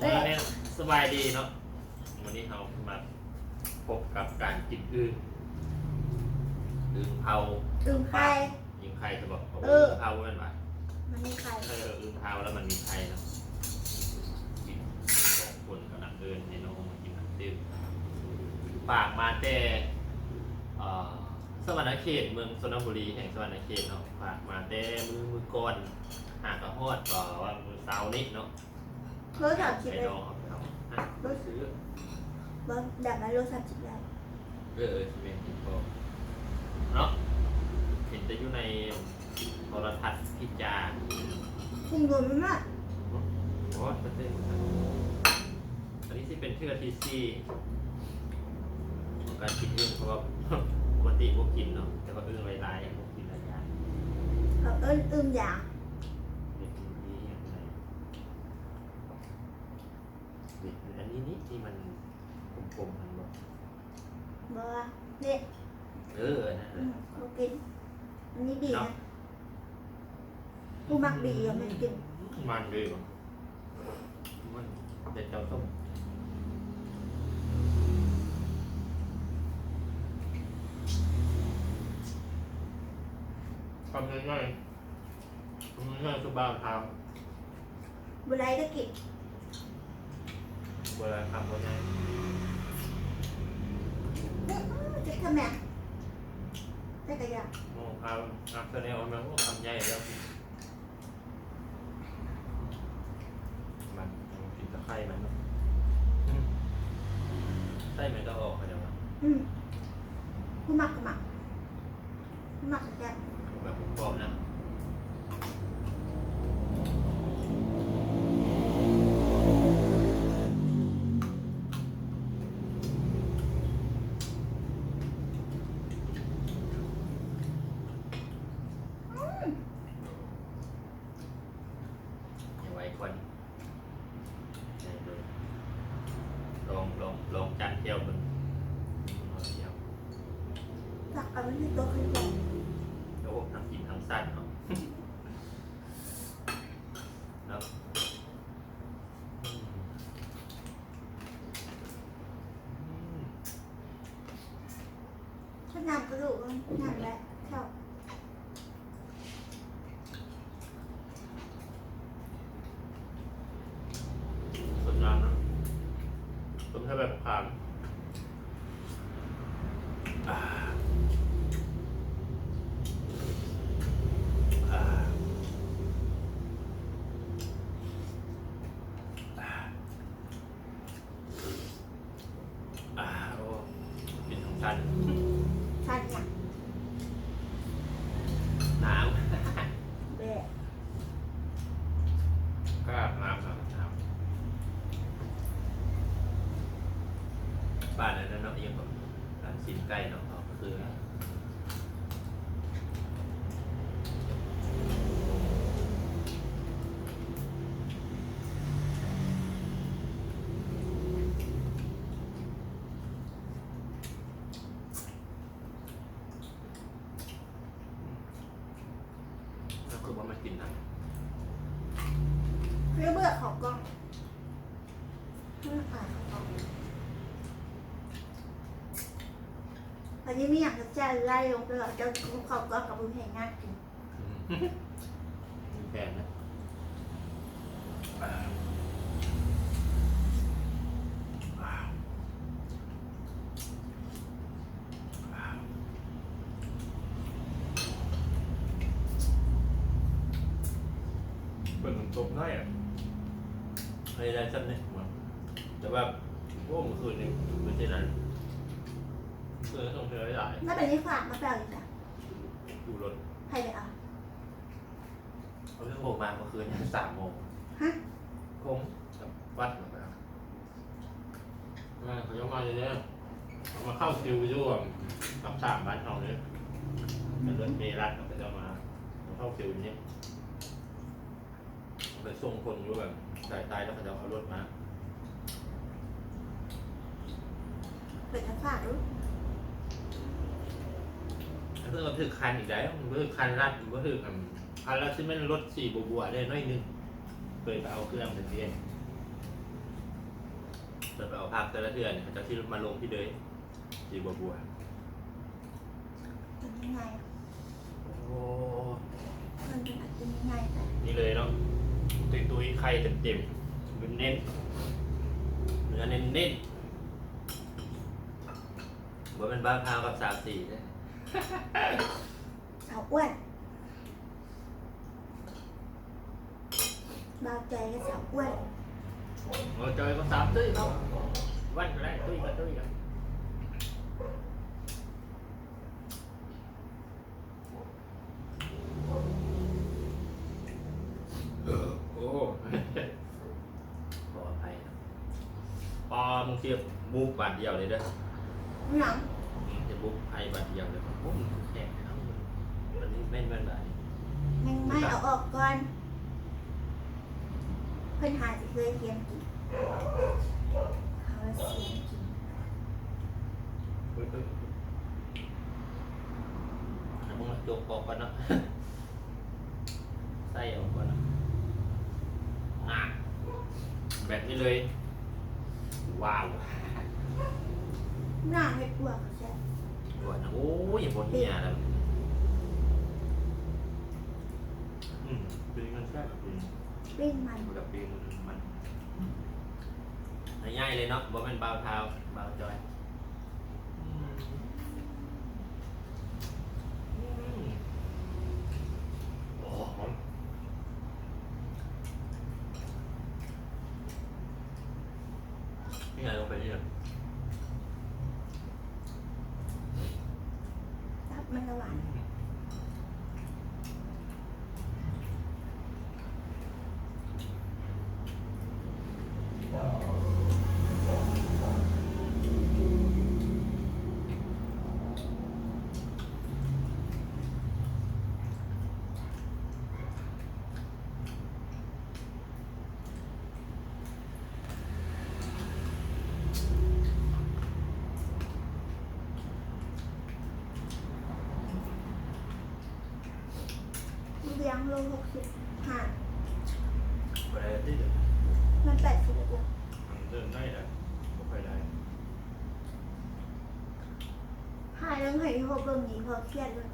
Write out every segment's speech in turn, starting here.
ແມ່ນ ສະບາຍດີເນາະ ມື້ນີ້ເຮົາມາພົບກັບການກິນອຶ່ງ ອຶ່ງເຜົາ ອຶ່ງໄຂ່ ອຶ່ງໄຂ່ ຈະບອກ ເອີ ອຶ່ງເຜົາແມ່ນຫວາ? ມັນມີໄຂ່ ເອີ ອຶ່ງເຜົາແລ້ວມັນມີໄຂ່ເນາະ ກິນ ສອງຄົນກຳລັງເອີ້ນໃຫ້ນ້ອງມາກິນນ້ຳຕື່ມ ຝາກມາແຕ່ເອີ ສະຫວັນນະເຂດ ເມືອງຊົນນະບູລີ ແຂວງສະຫວັນນະເຂດເນາະ ຝາກມາແຕ່ມື້ ມື້ກ່ອນ ຫາກະຮອດ ເອີ ວ່າມື້ເຊົ້ານີ້ເນາະ ໂລສາມສິບ ໄປດອງເອົາ ໄປເອົາ ຮະ ບໍ່ຊື້ ບໍ່ ດຳມາໂລສາມສິບໄດ້ ເອີ ເອີ ຊິແມ່ນຕິດຕໍ່ເນາະ ເຫັນແຕ່ຢູ່ໃນໂທລະທັດພິຈາ ກຸ້ງໂດນມັນມາກ ໂອ້ຍ ປະເທດ ອັນນີ້ຊິເປັນເທື່ອທີສີ່ຂອງການກິນອຶ່ງ ເພາະວ່າປົກກະຕິບໍ່ກິນເນາະ ແຕ່ວ່າອຶ່ງຫຼາຍໆ ກິນຫຼາຍຢ່າງ ເຂົາເອີ້ນອຶ່ງຢາງ ເຮັດດີຫຍັງໄດ້ ນີ້ ອັນນີ້ນີ້ທີ່ມັນກົມໆ ຫັ້ນບໍ່? ບໍ່ ນີ້ ເອີ ອັນນັ້ນ ອືມ ບໍ່ກິນ ອັນນີ້ດີນະ ຜູ້ມັກດີກໍແມ່ນກິນ ມັນດີບໍ່? ມັນເປັນເຈົ້າຕົ້ມ ຄຳນ້ອຍໆ ຄຳນ້ອຍໆ ຄືບ່າວຖາມ ບໍ່ໄດ້ກໍກິນ ບໍ່ໄດ້ຄຳບໍ່ໃຫຍ່ ອື ອື ຈັກຄຳແມ່ ແຕ່ກໍຢາກ ໂອ້ ຄຳ ຄຳສະແນວ ໂອ້ ຄຳໃຫຍ່ແລ້ວ. ມັນ ມັນກິນຕະໄຄມັນເນາະ ອືມ ໄສ້ມັນກໍອອກ ເຂົາເຈົ້າວ່າ ອືມ ຜູ້ມັກກໍມັກ ຜູ້ມັກກໍແຊບ ແບບກອບໆ ນະ. ຢ່າໄວກ່ອນ ລອງ ລອງ ລອງຈານແຈ່ວເບິ່ງ ຕັກເອົາໄວ້ໃນໂຕະຄືກັນ ໂອ້ ທັງກິນທັງສັນເນາະ ເນາະ ອືມ ອືມ ຂະໜາດກະດູກມັນນັ້ນແຫຼະ ຊອບ ສົດນ້ຳເນາະ ຕົ້ມໃສ່ໃບບັກຂາມ ອາ ອາ ອາ. ອາ ໂອ້ ເປັນຈັ່ງຊັ້ນ ຊັ້ນຫຍັງ? ໜາວ ແບະ ກໍອາບນ້ຳ ອາບນ້ຳ ບ້ານອັນນັ້ນເນາະ ອີ່ຫຍັງກໍ ຮ້ານຊີ້ນໄກ່ເນາະ ເອົາຄື ແລ້ວຄືບໍ່ມາກິນນຳ ຄືເບື່ອເຂົ້າກ່ອງ ຄືອາຍເຂົ້າກ່ອງ ອັນນີ້ມີຫຍັງກໍແຊະໄລ່ລົງໄປວ່າ ເຈົ້າເຂົ້າກ່ອງກັບບຸນແຫ່ງງານກິນ. ແພງນະ ເປີດນ້ຳຕົກໄດ້ອະ ເຮັດໄດ້ຊ່ຳນີ້ ແຕ່ວ່າ ໂອ້ ມື້ຄືນນີ້ ມື້ທີ່ນັ້ນ ເອີ ຕ້ອງເທື່ອຫຼາຍ ແລ້ວໄປນີ້ຝາກມາແປວອີກລະ ຢູ່ລົດ ໃຜໄປເອົາ? ເອົາເລື່ອງໂທມາເມື່ອຄືນສາມໂມງ ຮະ? ຄົງກັບວັດ ມາ ເຂົາເຈົ້າມາແລ້ວ ເຂົາມາເຂົ້າຄິວຢູ່ ປັກສາມບ້ານເຮົາເດ້ ເປັນລົດເມລັດ ເຂົາເຈົ້າມາ ມາເຂົ້າຄິວຢູ່ນີ້. ໄປສົ່ງຄົນຢູ່ແບບສາຍໃຕ້ ແລ້ວເຂົາເຈົ້າເອົາລົດມາ ເປັນທາງຝາກເດີ້ ເພິ່ນກໍຖືກຄັນອີກໄດ໋ ມັນບໍ່ຖືກຄັນລັດ ມັນບໍ່ຖືກ ອັນ ຄັນລັດຊິແມ່ນລົດສີບົວໆ ເດ້ໜ້ອຍໜຶ່ງ ເຄີຍໄປເອົາເຄື່ອງເພິ່ນເດ້. ແລ້ວໄປເອົາຜັກແຕ່ລະເທື່ອນີ້ ເຂົາເຈົ້າຊິມາລົງພີ້ເດີ ຊິບໍ່ບົວ. ຕົວນີ້ງ່າຍ ໂອ້ ມັນເປັນອັນຕົວນີ້ງ່າຍໄປ ນີ້ເລີຍເນາະ ຕຸ້ຍໆ ໄຂ່ເຕັມໆ ເນັ້ນໆ ເນື້ອເນັ້ນໆ ບໍ່ແມ່ນບ່າວທາວກັບສາວສີເດ້ ສາວອ້ວນ. ບ່າວຈອຍກັບສາວອ້ວນ ບ່າວຈອຍກັບສາວຕຸ້ຍເນາະ ອ້ວນກໍໄດ້ ຕຸ້ຍກໍຕຸ້ຍ ໂອ້ ຂໍອະໄພ ປາ ມຶງຊິບຸບບາດດຽວເລີຍເດີ ຫຍັງ? ອືມ ຊິບຸບໄພບາດດຽວເລີຍ ໂອ້ ມັນຄືແຂງເນາະ ມັນ ມັນແມ່ນ ແມ່ນບາດນີ້ ແມ່ນໄມ້ເອົາອອກກ່ອນ ເພິ່ນຫາຊິເຄີຍຮຽນກິນ ເຮົາລະຊິຮຽນກິນ ເບິ່ງ ຈົກອອກກ່ອນເນາະ. ໃສ່ອອກກ່ອນນະ ອ່າ ແບບນີ້ເລີຍ ວ້າວ ໜ້າເຮັດກວດກໍແຊບ ກວດນະ ໂອ້ຍ ບໍ່ເຫຍແລ້ວ ອືມ ປີ້ງມັນແຊບ ປີ້ງ ປີ້ງມັນ ມັນກໍປີ້ງມັນ ງ່າຍໆ ເລີຍເນາະ ບໍ່ແມ່ນບ່າວທາວ ບ່າວຈອຍ. ອືມ ອືມ ໂອ້ ຫອມ ນີ້ໄງ ລົງໄປນີ້ ຕັບມັນລະຫວານ ອືມ. ເບຍງໂລຫົກສິບຫ້າ ບໍ່ໄດ້ຕິ ມັນແປດສິບເອັດລະ ມັນເລີ່ມໄດ້ແລ້ວ ບໍ່ຄ່ອຍໄດ້ ຫາເລື່ອງໃຫ້ພໍ່ເບິ່ງນີ້ ພໍ່ຄຽດເລີຍ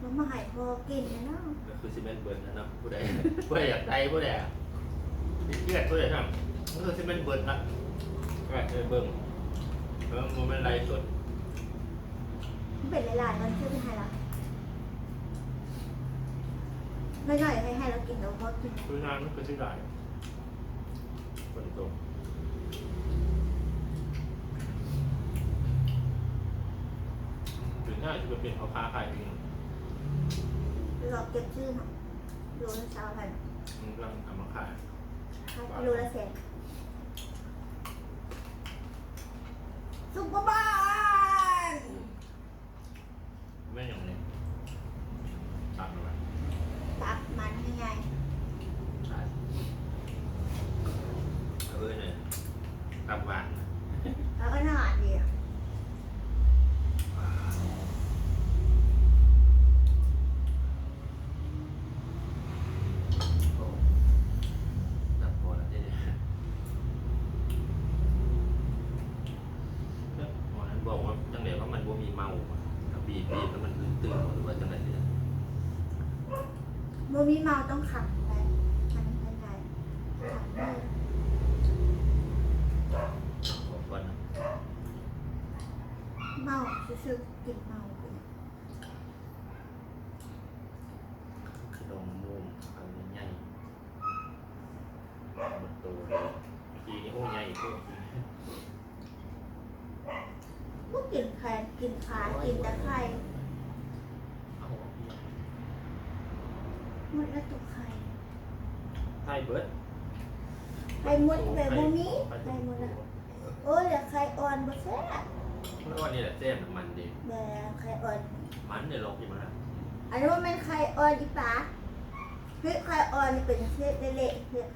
ບໍ່ມາໃຫ້ພໍ່ກິນແນ່ນອນ ກໍຄືຊິແມ່ນເບິດຫັ້ນເນາະ ຜູ້ໃດ ຜູ້ໃດຢາກໄດ້ ຜູ້ໃດ ຊິຄຽດຜູ້ໃດນຳ ມັນຄືຊິແມ່ນເບິດນະ ກໍໃຫ້ເບິ່ງ ເອີ ມັນບໍ່ແມ່ນໄລຟ໌ສົດ ມັນເປັນຫຼາຍໆ ມັນຄືຊິໃຫ້ລະ ໜ້ອຍໆ ໃຫ້ ໃຫ້ລາວກິນ ແລ້ວພໍກິນ ຄືນານມັນຄືຊິຫຼາຍ ຝົນຕົກ ເປັນໜ້າຊິໄປເປັນພໍ່ຄ້າຂາຍເອງ ລອກເກັບຊື້ເນາະ ໂລລະຊາວພັນ ມັນກຳລັງເອົາມາຂາຍ ຂາຍກິໂລລະແສນ ຊຸບເປີບານ ແມ່ນຫຍັງນີ້? ຕັບມັນຫວານ ຕັບມັນໃຫຍ່ໆ ຕັບ ເອີ້ນຕັບຫວານ ເອີ ໜ້າຫວານດີ ໂອ້ ຕັບພໍແລ້ວເດ້ ໝໍນັ້ນບອກວ່າຈັ່ງໃດ ວ່າມັນບໍ່ມີເມົາ ຖ້າບີບໆ ແລ້ວມັນຕື່ນໆ ບໍ ຫຼືວ່າຈັ່ງໃດນີ້ ບໍ່ມີເມົາຕ້ອງຂັງໄວ້ ມັນ ມັນໄດ້ສາມມື້ ເມົາຊື່ໆ ກິນເມົາ ຂະໜົມໂມງ ຄຳໃຫຍ່ໆ ໝົດໂຕເລີຍ ກີ້ນີ້ ໂອ້ ໃຫຍ່ໂພດ ບໍ່ກິນແຄນ ກິນຂາ ກິນແຕ່ໄຂ່ ເອົາ ໝົດແລ້ວໂຕໄຂ່ ໄຂ່ເບິດ ໄຂ່ໝົດ ໄຂ່ບໍ່ມີ ໄຂ່ໝົດແລ້ວ ໂອ້ຍ ແລ້ວໄຂ່ອ່ອນບໍ່ແຊບ ໄຂ່ອ່ອນນີ້ແຫຼະແຊບ ມັນເດ້ ແບ ໄຂ່ອ່ອນ ມັນເດ້ ລອງກິນມາ ອັນນີ້ບໍ່ແມ່ນໄຂ່ອ່ອນອີປາ ເຮັດໄຂ່ອ່ອນນີ້ເປັນເຮັດເລະໆ ເຮັດ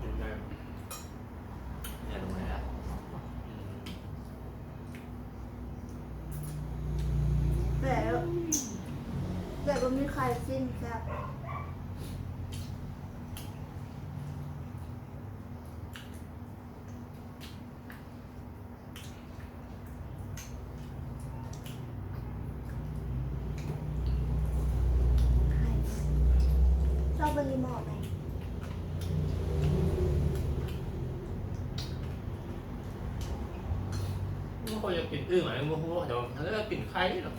ກິນໄດ້ ແນ່ນອນແລ້ວ ອືມ ແບບ ແບບບໍ່ມີໄຂ່ຊີ້ນແຊບ ອືມ. ເບິ່ງຢູ່ໝໍ້ແມ່ ບໍ່ຄ່ອຍຢາກກິນອຶ່ງ ອັນນີ້ບໍ່ຮູ້ ເຂົາເຈົ້າ ເຂົາເຈົ້າກິນໄຂ່ເນາະ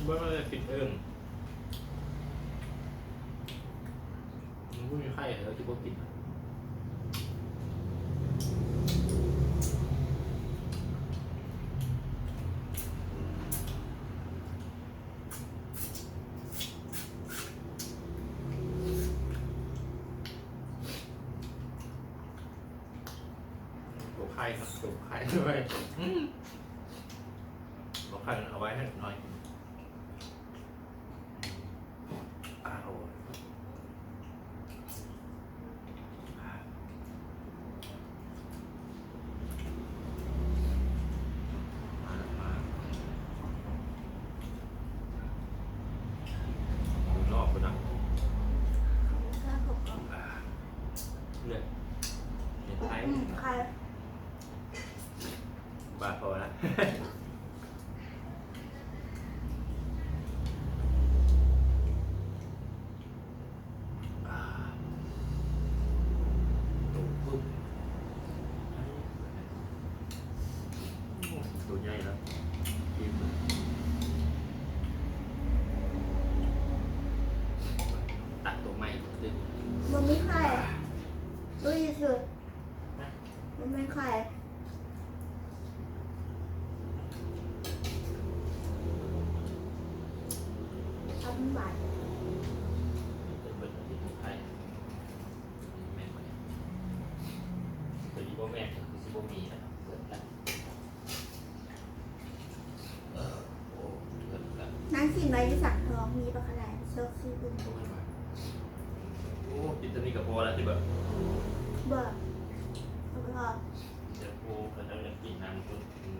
ບໍ່ຄ່ອຍຢາກກິນອຶ່ງ. ມັນບໍ່ມີໄຂ່ ເຂົາຊິບໍ່ກິນ. ຕົວໄຂ່ ຕົວໄຂ່ໄວ້ ອືມ ຕົວໄຂ່ເອົາໄວ້ໃຫ້ໜ້ອຍ. ອາ ໂອ້ຍ ມາ ມາ ຢູ່ນອກພຸ້ນນະ ເນຍ ເຫັນໄຂ່ ອືມ ໄຂ່. ບາດພໍລະ ໂຕປຶ້ມ ໂຕໃຫຍ່ລະ ຕັກໂຕໃໝ່ ບໍ່ມີໄຂ່ ລຸຍສຸດ. ມັນແມ່ນໄຂ່ ທຳບາດ ເປັນເບິດທີ່ຂອງໄທ ແມ່ນບໍ່ນີ້? ຕົວນີ້ບໍ່ແມ່ນ ຄືຊິບໍ່ມີແລ້ວ ເບິດລະ. ນາງກິນໄວ້ຢູ່ສັງທອງ ມີບັກຂະຫຼາຍ ຊອກຊື້ເບິ່ງ. ໂອ້ ກິນເທົ່ານີ້ກໍພໍລະຕິບາດ? ບໍ່ ບໍ່ພໍ. ເຈົ້າຜູ້ເຂົາເຈົ້າຢາກກິນນຳ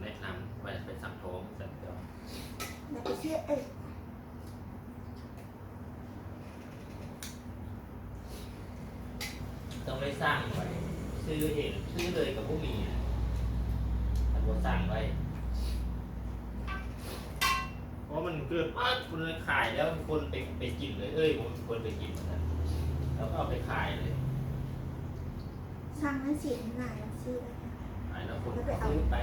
ແນະນຳວ່າໄປສັງທອງ ສັງທອງ ຢ່າໄປຊື້ເອີງ. ຕ້ອງໄດ້ສັ່ງໄວ້ ຊື້ເອງ ຊື້ເລີຍກໍບໍ່ມີນະ ຄັນບໍ່ສັ່ງໄວ້ ເພາະມັນເກີດມາຄົນຂາຍແລ້ວ ຄົນໄປ ໄປກິນເລີຍ ເອີຍ ຄົນໄປກິນ ແລ້ວກໍເອົາໄປຂາຍເລີຍ. ສັ່ງໜັງສືນາ ຊື້ໄວ້ ຂາຍແລ້ວຄົນກໍຊື້ໄປ.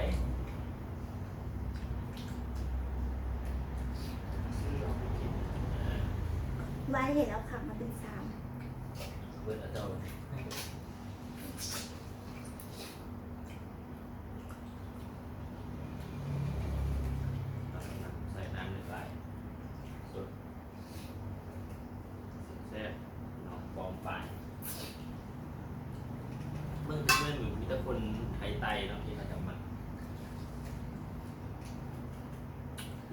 ວາຍເຫັນເອົາຂັງມາເປັນຊາມ ເບິດລະເຈົ້າ. ໃສ່ນ້ຳຫຼາຍໆ ສົດ ແຊບໆ ເນາະ ປ້ອງປາຍ. ເບິ່ງ ເບິ່ງ ມີແຕ່ຄົນໄທໃຕ້ເນາະ ທີ່ເຂົາເຈົ້າມັກ.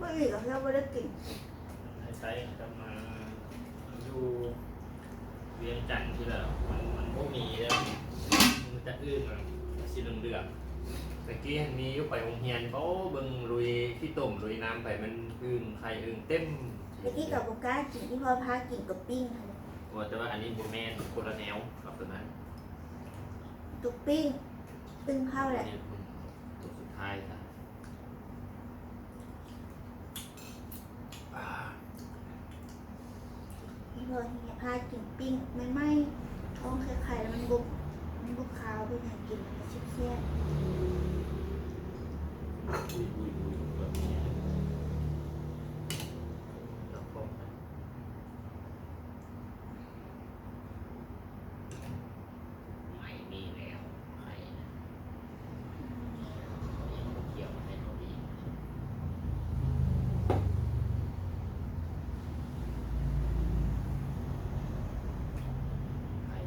ມື້ອື່ນກໍເຂົາບໍ່ໄດ້ກິນ ໃນໄທເຂົາຈະມາຢູ່ວຽງຈັນທີ່ລະ ມັນ ມັນບໍ່ມີແລ້ວ ມີແຕ່ອຶ່ງສີເຫຼືອງໆ. ແຕ່ກີ້ຫັ້ນມີຢູ່ໄປໂຮງຮຽນ ໂອ້ ເບິ່ງລຸຍຂີ້ຕົມລຸຍນ້ຳໄປ ມັນອຶ່ງ ໄຂ່ອຶ່ງເຕັມ. ແຕ່ກີ້ກໍບໍ່ກ້າກິນ ອີ່ພໍ່ພາກິນກໍປີ້ງຫັ້ນ. ໂອ້ ແຕ່ວ່າອັນນີ້ບໍ່ແມ່ນ ຄົນລະແນວກັບຕົວນັ້ນ ຕົວປີ້ງ ອຶ່ງເຜົາແຫຼະ ຕົວສຸດທ້າຍຊະ. ເພາະວ່າພາກິນປີ້ງໃໝ່ໆ ທ້ອງໄຂ່ໆ ແລ້ວມັນບໍ່ ມັນບໍ່ຄາວ ເປັນຫຍັງກິນແລ້ວແຊບໆ. ອຸ້ຍໆໆ ແບບນີ້ ໄໝ້ມີແລ້ວ ໄຂ່ນະ ເອົາຫຍັງມາກ່ຽວໃຫ້ເຂົາອີກ ໄຂ່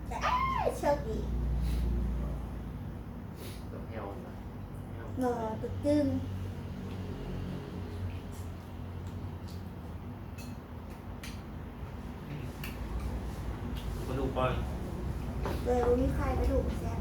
ເອີ ໂຊກດີ ຕົວແຫ້ວນະ ແຫ້ວ ບໍ່ ຕົວຕຶ້ງ. ກະດູກອ່ອນ ເອີ ບໍ່ມີໄຂ່ ກະດູກແຊບ.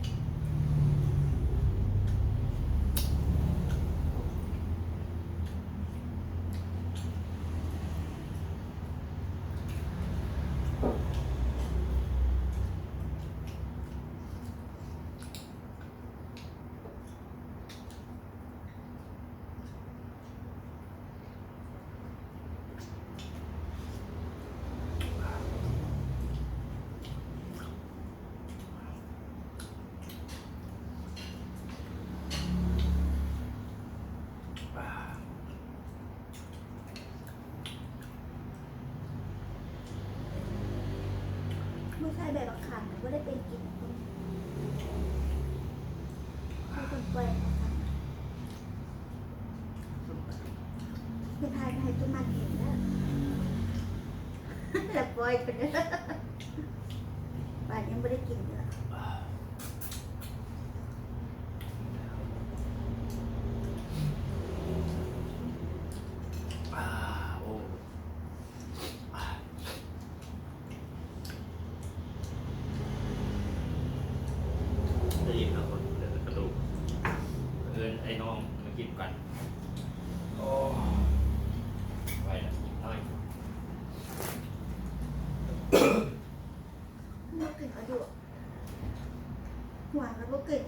ອືມ ໄດ້ໄປກິນ ເຂົາຕ້ອງປ່ອຍເຂົາ ເພິ່ນຖ່າຍໃຫ້ຕຸມັນເຫັນເດີ ແລ້ວປ່ອຍເພິ່ນເດີ ບາດຍັງບໍ່ໄດ້ກິນເດີ. ໄດ້ຍິນແລ້ວຄົນເດີກະດູກ ເອີ້ນໄອ້ນ້ອງມາກິນກັນ. ໂອ້ ໄປລະ ກິນໜ້ອຍ ບໍ່ກິນກະດູກ ຫົວກະບໍ່ກິນ.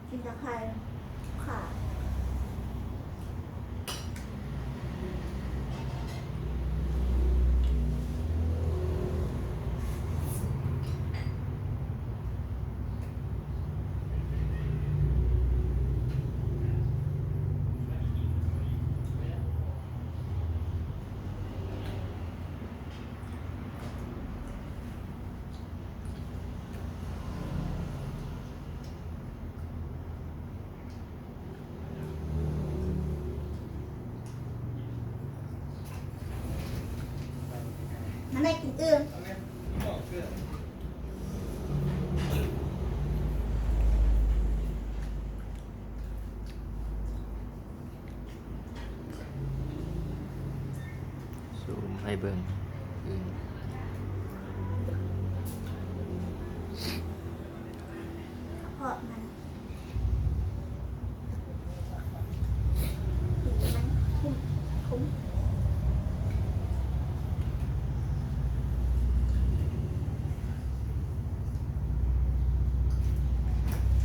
ກິນແຕ່ໄຂ່ ຂາ. ມາແມ່ກິນອື່ນ. ຊູມໃຫ້ເບິ່ງອື່ນ ເພາະມັນ ມັນຂຸ້ມ ຂຸ້ມ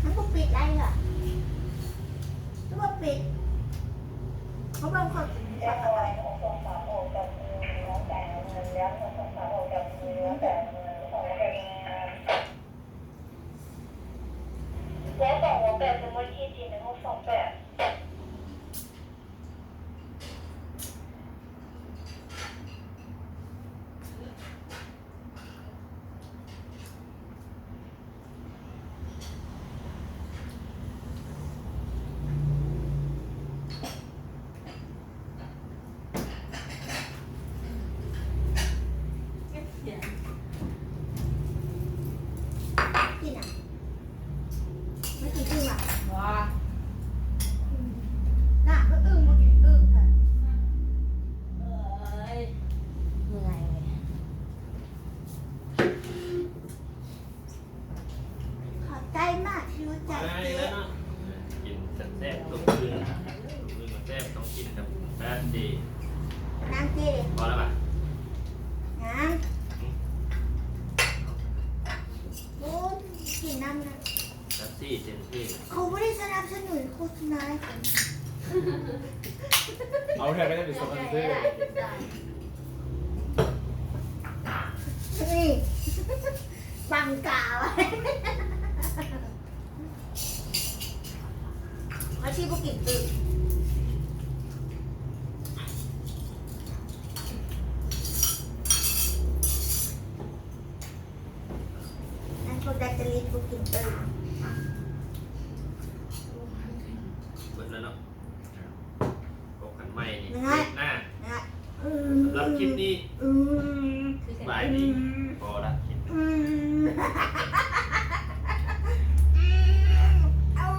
ມັນບໍ່ປິດໄດ້ຫວາ? ຄືວ່າປິດ ເພາະວ່າຂ້ອຍກິນ ແລ້ວສອງຫົວແປດ ສົມມຸດຂີດໜຶ່ງຫົກສອງແປດ. ກິນນະ ບໍ່ກິນອີ່ຫຍັງ ບໍ່ ອືມ ນະ ບໍ່ ອຶ່ງ ບໍ່ກິນອຶ່ງ ເອີຍ ເມື່ອຍ. ຂອບໃຈມາກທີ່ຮູ້ຈັກເຈ. ກິນແຊບໆ ສົດຊື່ນ ມື້ແຊບຕ້ອງກິນກັບແປບຊີ. ນາງເຈ ພໍແລ້ວບາດ ຍັງ ໂອ້ຍ ກິນນ້ຳນະ ແປັບຊີເຕັມທີ່. ເຂົາບໍ່ໄດ້ສະໜັບສະໜູນໂຄສະນາໃຫ້ກັນ ເອົາແທ້ ໄປໄດ້ເປັນສະປອນເຊີ. ນີ້ ບັງກາວະ ວ່າຊິບໍ່ກິນຕື່ມ. ອັນພວກດັດຈະລິດບໍ່ກິນຕື່ມ. ເບິດແລ້ວເນາະ. ພົບກັນໃໝ່ໃນຄລິບໜ້າ. ສຳລັບຄລິບນີ້ ອືມ ສະບາຍດີ. ອືມ ພໍລະ ຄລິບນີ້. ອືມ ອືມ ເອົາ.